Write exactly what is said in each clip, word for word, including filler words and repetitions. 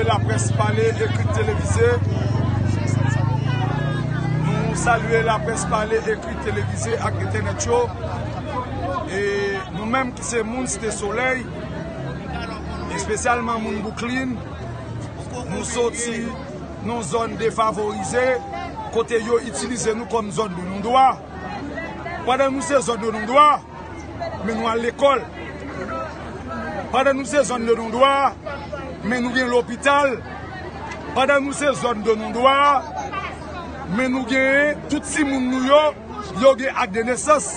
Laprès pale, ekri, televize. Nou salye laprès pale, ekri, televize ak entènèt yo. E nou menm ki se moun Site Solèy, espesyalman moun Bouklin, nou soti nan zòn defavorize, kote yo itilize nou kòm zòn de non dwa. Pandan nou se zòn de non dwa, men nou al lekòl. Pandan nou se zòn de non dwa, men nou gen lopital. Pandan nou se zòn de non dwa, men nou gen tout timoun nou yo, yo gen ak de nesans.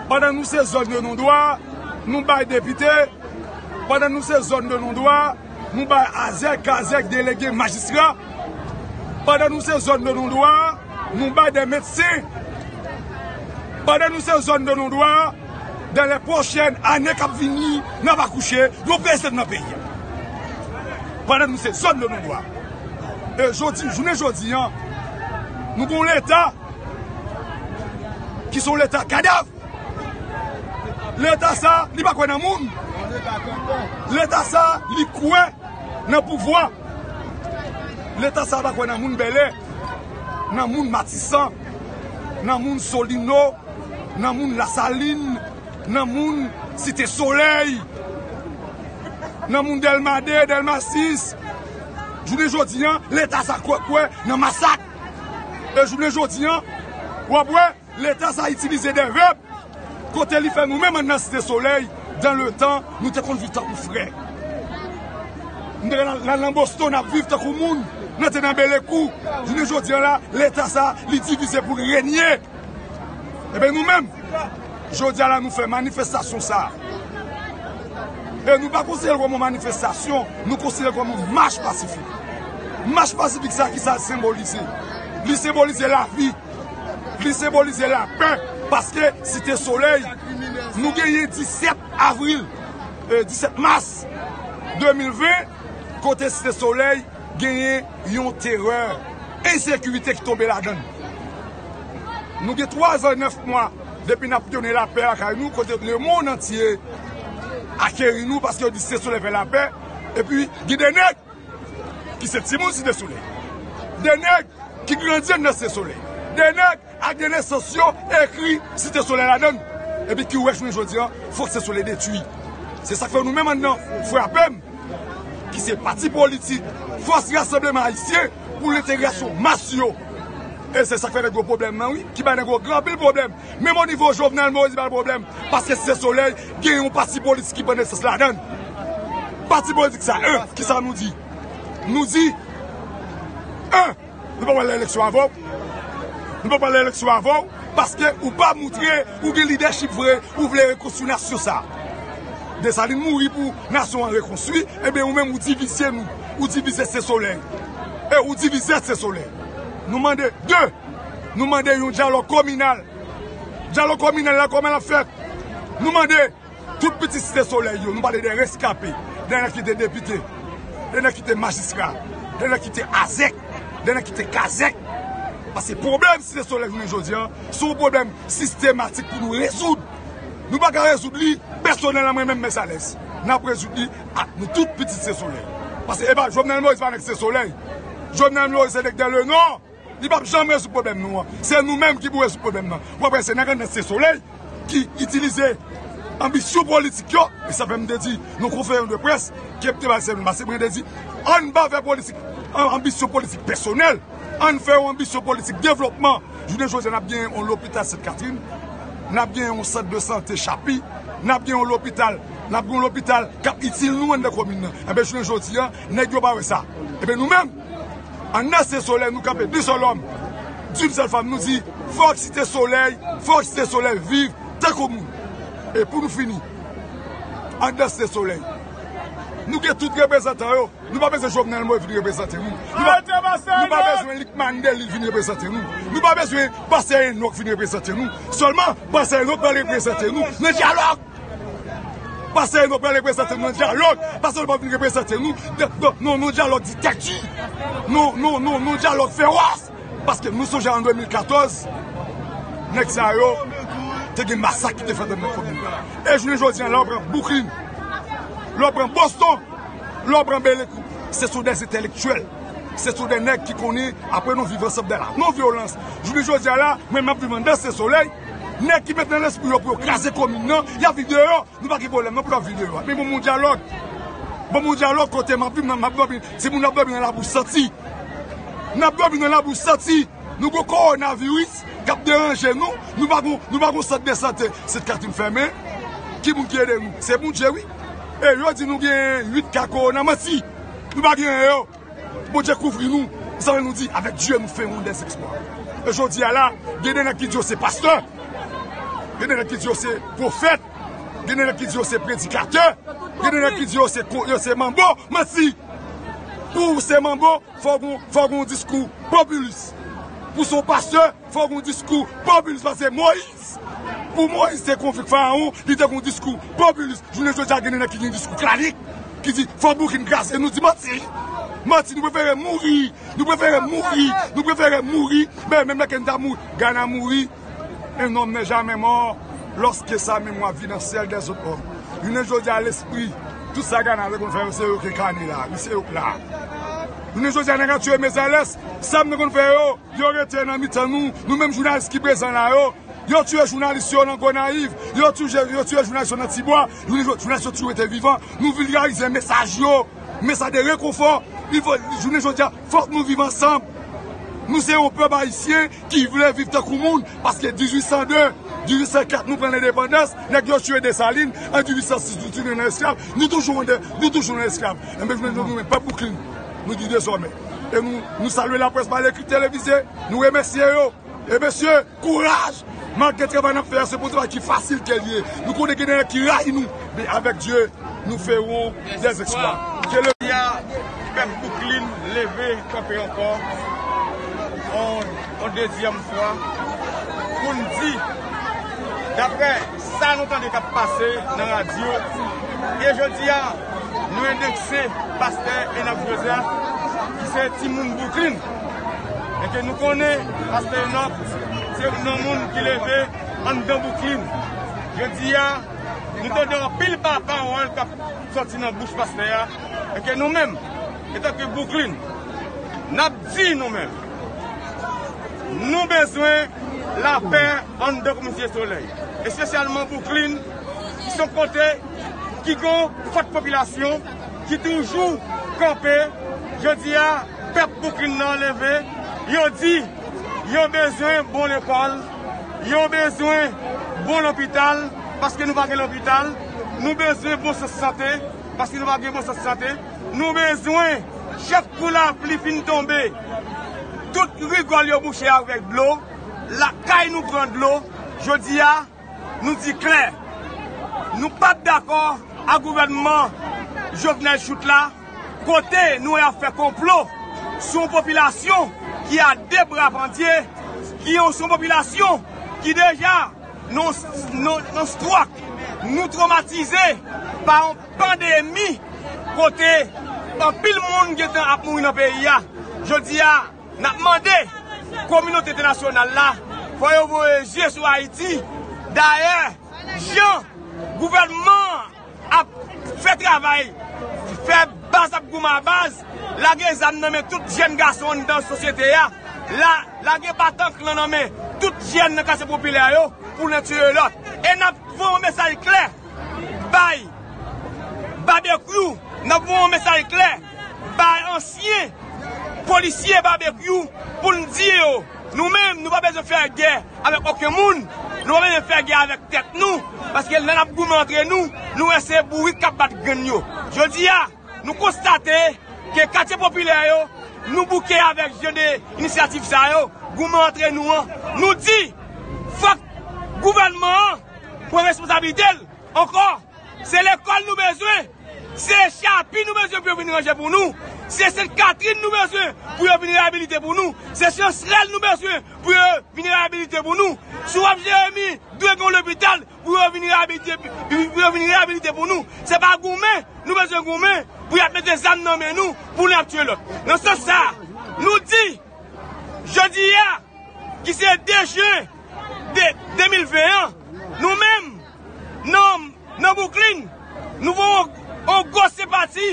Pandan nou se zòn de non dwa, nou bay depite. Pandan nou se zòn de non dwa, nou bay azèk, kazèk, delege, majistra. Pandan nou se zòn de non dwa, nou bay de medsen. Pandan nou se zòn de non dwa, dan lè pwochèn ane k ap vini, n ap akouche yon prezidan nan peyi a. Pandan nou se zòn de non dwa. E jodi, jounen jodi an, nou gen yon leta ki se yon leta kadav. Leta sa, li pa kwè nan moun. Leta sa, li kwè nan pouvwa. Leta sa pa kwè nan moun Bèlè, nan moun Matisan, nan moun Solino, nan moun Lasalin, nan moun Site Solèy, nan moun Dèlma de, Dèlma sis. Jounen jodi an, leta sa kwè, kwè nan masak. E jounen jodi an, w ap wè, leta sa itilize de vèb kote li fè nou menm anndan Site Solèy, dan le tan, nou te konn viv tankou frè. Nou te konn al nan Boston, n ap viv tankou moun. Nou te nan Belekou. Jounen jodi an la, leta sa, li divize pou l renye. Ebyen nou menm, jodi a la nou fè manifestasyon sa. E nou pa konsidere l kòm yon manifestasyon, nou konsidere l kòm yon mach pasifik. Mach pasifik sa, ki sa l senbolize? Li senbolize lavi. Li senbolize lapè, paske Site Solèy, nou genyen disèt avril, e, disèt mas de mil ven, kote Site Solèy genyen yon terè, ensekirite ki tonbe ladan l. Nou gen twa zan nèf mwa depi n ap pwone lapè lakay nou, kote lemonn antye akeri nou, paske yo di Site Solèy fè lapè, epi gen de nèg ki se timoun Site Solèy. De nèg ki grandi anndan Site Solèy. De nèg ak de nesans yo ekri Site Solèy ladan l. Epi ki wè jounen jodi an, fòk Site Solèy detwi. Se sa k fè nou menm anndan Frapem, ki se pati politik Fòs Rasanbleman Ayisyen pou Lentegrasyon Mas yo. E se sa k fè nèg yo pwoblèm nan, wi, ki bay nèg yo gen anpil pwoblèm. Menm o nivo Jovenel Moïse li ba l pwoblèm, paske Site Solèy gen yon pati politik ki pran nesans ladan l. Pati politik sa, en, kisa nou di? Nou di, en, nou pa pral nan eleksyon avè w. Nou pa pral nan eleksyon avè w, paske ou pa moutre ou gen lidèchip vre, ou vle rekonstwi nasyon sa. Desalin mouri pou nasyon an rekonstwi, ebyen ou menm ou divize nou, ou divize Site Solèy. E ou divize Site Solèy. Nou mande de, nou mande yon dyalòg kominal. Dyalòg kominal la, kòman l ap fèt? Nou mande tout pitit Site Solèy yo, nou pale de reskape, de nèg ki te depite, de nèg ki te majistra, de nèg ki te azèk, de nèg ki te kazèk. Paske pwoblèm Site Solèy jounen jodi an, se yon pwoblèm sistematik pou nou rezoud. Nou pa ka rezoud li pèsonèlman, mwen menm, Mèsalès. N ap rezoud li ak nou tout pitit Site Solèy. Paske e pa Jovenel Moïse pa nèg Site Solèy. Jovenel Moïse se nèg Dèlenò. Li p ap janm rezoud pwoblèm nou an. Se nou menm ki pou rezoud pwoblèm nan. W ap wè se nèg anndan Site Solèy ki itilize anbisyon politik yo. E sa fè m te di nan konferans de près ke m te bay semèn pase, mwen te di, ann pa fè politik, an-, anbisyon politik pèsonèl. Ann fè yon anbisyon politik devlopman. Jounen jodi a, n ap gen yon lopital Sent Katrin, n ap gen yon sant de sante Chapi, n ap gen yon lopital, n ap gen yon lopital k ap itil nou anndan komin nan. Enben, jounen jodi a, nèg yo pa wè sa. Enben, nou menm, anndan Site Solèy, nou kanpe d'un seul homme, d'une seule femme, nou di, fòk Site Solèy, fòk Site Solèy viv tankou moun. E pou nou fini, anndan Site Solèy, nou gen tout reprezantan yo. Nou pa bezwen Jovenel Moïse vin reprezante nou. Nou pa, nou pa bezwen Lucmane Delille vin reprezante nou. Nou pa bezwen Pastè Enock vin reprezante nou. Sèlman, Pastè Enock pral reprezante nou nan dyalòg. Pastè Enock pral reprezante nou nan dyalòg. Pastè Enock pa vin reprezante nou nan, nan, nan, nan dyalòg diktati. Non, non, non, nan dyalòg fewòs. Paske nou sonje an de mil katòz, nèg sa yo te gen masak ki te fèt anndan komin nan. E jounen jodi a, lè w pran Bouklin, lè w pran Boston, lè w pran Belekou, Se sou dè entèlektyèl. Se sou dè nèg ki konnen apre nou viv ansanm de la non vyolans. Jounen jodi a la, mwen m ap viv anndan se solèy. Nèg ki met nan lespri yo pou yo kraze komin nan, y ap viv deyò. Nou pa gen pwoblèm non pou n ap viv deyò. Men bon, bon dyalòg. Bon, bon dyalòg kote m ap viv, m ap dòmi. Timoun ap dòmi nan labou santi. N ap dòmi nan labou santi. Nou gon kowonaviris k ap deranje nou. Nou pa gon, nou pa gon sant de sante. Sent Katrin fèmen. Ki moun ki ede nou? Se Bondye, wi. E yo di nou gen uit ka kowona. Manti. Nou pa gen yo. Bondye kouvri nou. Sa vle nou di, avec Dieu, nous ferons des exploits. E jodi a la, gen de nèg ki di yo se pastè. Gen de nèg ki di yo se pwofèt. Gen de nèg ki di yo se predikatè. Gen de nèg ki di yo se ko-, yo se manbo. Manti. Pou w se manbo, fò w gon, fò w gon diskou popilis. Pou w se yon pastè, fò w gon diskou popilis. Paske Moyiz, pou Moyiz te konvik Farawon, li te gon diskou popilis. Jounen jodi a, gen de nèg ki gen diskou klanik, ki di, "Fò Bouklin kraze." Nou di manti. Manti, nou prefere mouri. Nou prefere mouri. Nou prefere mouri. Men, menm lè ke n ta mouri, Gana mouri. Un homme n'est jamais mort lorsque sa mémoire vit dans celle des autres hommes. Jounen jodi a, lespri, tout sa Gana te konn fè yo, se yo ki kane la, wi, se yo k la. Jounen jodi a, nèg ap tiye Mezales, sa m te konn fè yo, yo rete nan mitan nou, nou menm jounalis ki prezan la yo, yo tiye jounalis yo nan Gonayiv, yo tiye, yo tiye jounalis yo nan Tibwa, jounen jodi, jounalis yo toujou rete vivan, nou vilgarize mesaj yo, mesaj de rekonfò, il faut, jounen jodi a, fòk nou viv ansanm. Nou se yon pèp ayisyen, ki vle viv tankou moun, paske dizuit san de, dizuit san kat nou pran lendepandans, nèg yo tiye Desalin, an dizuit san sis nou tounen nan esklav, nou toujou anndan, nou toujou nan esklav. Enben, jounen jodi a, nou menm pèp Bouklin, nou di dezòmè. E nou, nou salye laprès pa lekri televize, nou remèsye yo. E mesye, kouraj! Malgre travay n ap fè a, se pou travay ki fasil ke l ye. Nou konnen gen de nèg ki rayi nou, men avèk Dye, nous ferons des exploits. Ke le... Ya, pèp Bouklin leve kanpe ankò yon, yon dezyèm fwa pou n di, daprè sa nou tande k ap pase nan radyo, e jodi a, nou endekse pastè Enock Joseph, ki se timoun Bouklin. E ke nou konnen pastè Enock se youn nan moun ki leve anndan Bouklin. Jodi a, nou tande anpil ba pawòl k ap sòti nan bouch pastè a, e ke nou menm, antanke Bouklin, n ap di nou menm, nou bezwen lapè anndan komin Site Solèy, espesyalman Bouklin, ki se yon kote ki gen yon fòt popilasyon ki toujou kanpe. Jodi a, pèp Bouklin nan leve, yo di yo bezwen bon lekòl, yo bezwen bon lopital, paske nou pa gen lopital, nou bezwen bon sant sante, paske nou pa gen bon sant sante, nou bezwen, chak kou lapli fin tonbe, tout rigòl yo bouche avèk dlo, lakay nou pran dlo. Jodi a, nou di klè, nou p ap dakò ak gouvènman Jovenel Chute la, kote nou wè y ap fè konplo sou yon popilasyon ki a de bra pandye, ki yon, sou yon popilasyon ki deja nan, nan, nan stwòk, nou twomatize pa yon pandemi kote anpil moun gentan ap mouri nan peyi a. Jodi a, n ap mande kominote entènasyonal la, fò yo voye je sou Ayiti. Dayè, jan gouvènman an ap fè travay, fè baz ap goumen a baz, lage zam nan men tout jèn gason anndan sosyete a, la, lage batank lan nan men tout jèn nan katye popilè yo pou youn tiye lòt. E n ap voye yon mesaj klè bay Babekyou, n ap voye yon mesaj klè bay ansyen polisye Babekyou pou n di yo, nou menm, nou pa bezwen fè gè avèk okenn moun, nou pa bezwen fè gè avèk tèt nou, paske lè n ap goumen antre nou, nou wè se bourik k ap bat grenn yo. Jodi a, nou konstate ke katye popilè yo, nou bouke avèk jan de inisyativ sa yo, goumen antre nou an. Nou di, fòk gouvènman an pran responsablite l ankò. Se lekòl nou bezwen. Se chapi nou bezwen pou yo vin ranje pou nou. Se Sent Katrin nou bezwen pou yo vin reyabilite pou nou. Se Chansrèl nou bezwen pou yo vin reyabilite pou nou. Si w ap Jeremi, dwe gen yon lopital pou yo vin reyabilite, pou yo vin reyabilite pou nou. Se pa goumen nou bezwen goumen pou y ap mete zam nan men nou, pou n ap tiye lòt. Nan sans sa a, nou di, jodi a, ki se de jen de, de mil ven an, nou menm, nan, nan Bouklin, nou voye yon, yon gwo senpati,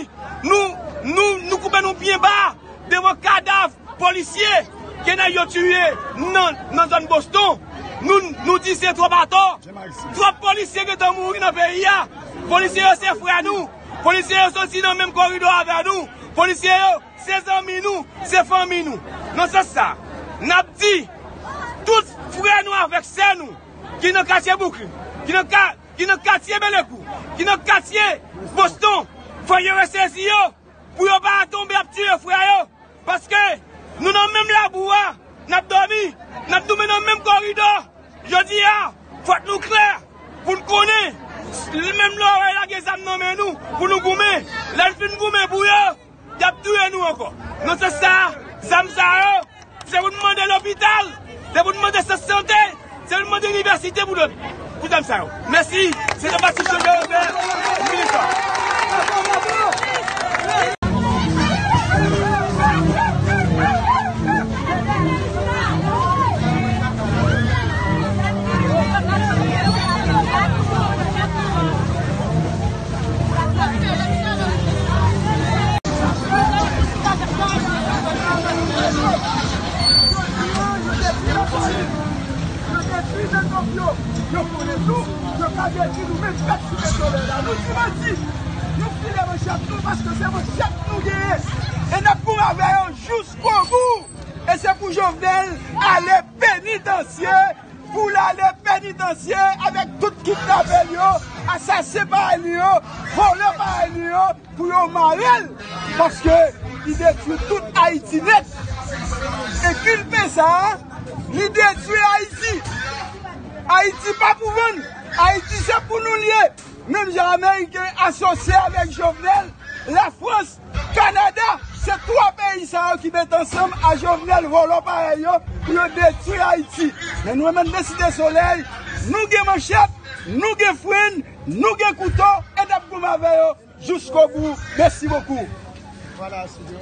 nou Nou, nou koupe nou byen ba devan kadav polisye ke nèg yo tiye nan, nan zòn Boston. Nou, nou di se twòp atò. Twòp polisye gentan mouri nan peyi a. Polisye yo se frè nou. Polisye yo soti nan menm koridò avè nou. Polisye yo se zanmi nou, se fanmi nou. Nan sans sa, n ap di tout frè nou avèk sè nou ki nan katye Bouklin, ki nan ka, ki nan katye Bèlèkou, ki nan katye Boston, fò yo resezi yo pou yo pa tonbe ap tiye frè yo. Paske nou nan menm labou a, n ap dòmi, n ap doumen nan menm koridò. Jodi a, fòk nou klè pou n konnen, menm lè yo lage zam nan men nou, pou nou goumen. Lè n fin goumen pou yo, y ap touye nou ankò. Nan sans sa, zam sa yo, se pou n mande lopital, se pou n mande sant sante, se pou n mande inivèsite pou, pou zam sa yo. Mèsi, se te pati Jovèl, militan. Yo detwi nèg yo, yo konnen nou, yo ka detwi nou menm pèp Site Solèy la. Nou di manti, nou file manchèt nou paske se manchèt nou genyen. E n ap goumen avè yo jiskobou. E se pou Jovenel ale penitansye, pou l ale penitansye avèk tout kidnapè l yo, asasen parèy li yo, vòlè parèy li yo, pou yo mare l, paske li detwi tout Ayiti nèt. Enkilpe sa a, li detwi Ayiti. Ayiti pa pou vann. Ayiti se pou nou l ye. Menm jan Ameriken asosye avèk Jovenel, Lafrans, Kanada, se twa peyi sa yo ki met ansanm a Jovenel vòlò parèy yo pou yo detwi Ayiti. Men nou menm nan Site Solèy, nou gen manchèt, nou gen frenn, nou gen kouto, e n ap goumen avè yo jiskobou. Mèsi bokou. Voilà, studio.